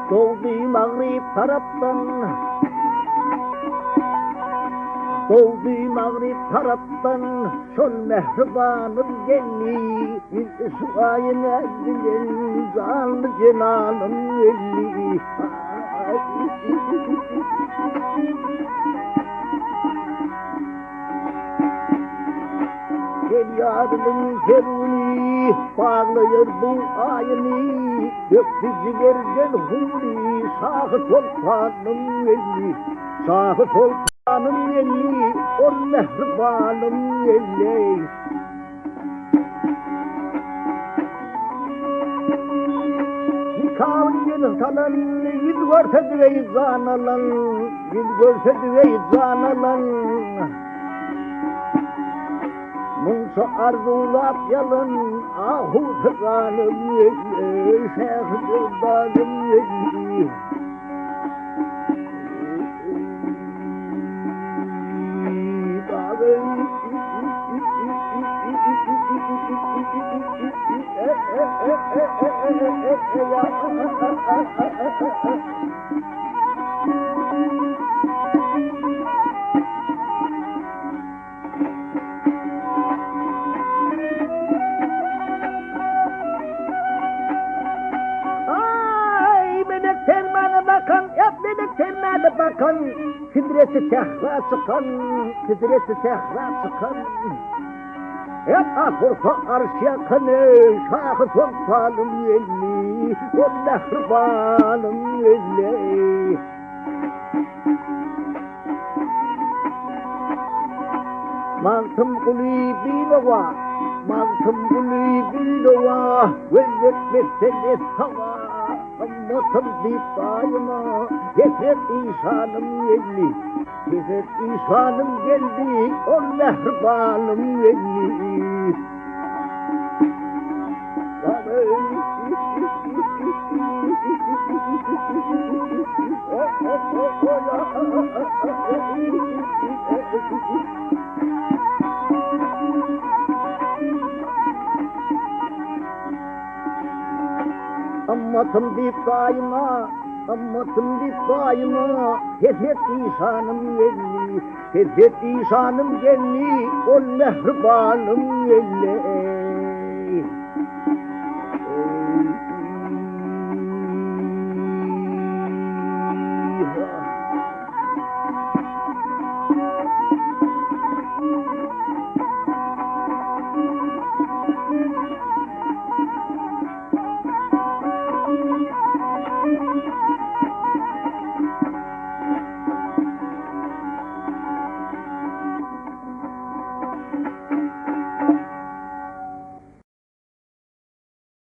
Dogdy magryp tarapdan, Dogdy magryp tarapdan, Şol mähribanym geldi. Ýüz yşygaýy näz bilen, Janly jemalym geldi. Gelýärliň her güni, Baglaýar bu aýyny, Dökdi jigerden huny, Şahy soltanym geldi. Şahy soltanym geldi, Ol mähribanym geldi. Nikabyny ýüz salan, Ýüz görse düweý jan alan, Ýüz görse düweý jan alan. Munça arzuwlap ýalan, Ahu pyganym geldi, Şähi döwdanym geldi. Aý, melek permana bakan, ýa melek permana bakan, Sidreti sähra çykan, sidreti sähra çykan. Ýa ahursa arş ýakan, eý, şahy soltanym geldi, ol mähribanym geldi. Magtymguly binowa, Magtymguly binowa, Gözletmekden es-hawa, Ymmatym diýip daýyma, Hesret işanym geldi, Hesret işanym geldi, Ol mähribanym geldi. Ymmatym diýip daýyma, ymmatym diýip daýyma, Hesret işanym geldi, Hesret işanym geldi, ol mähribanym geldi.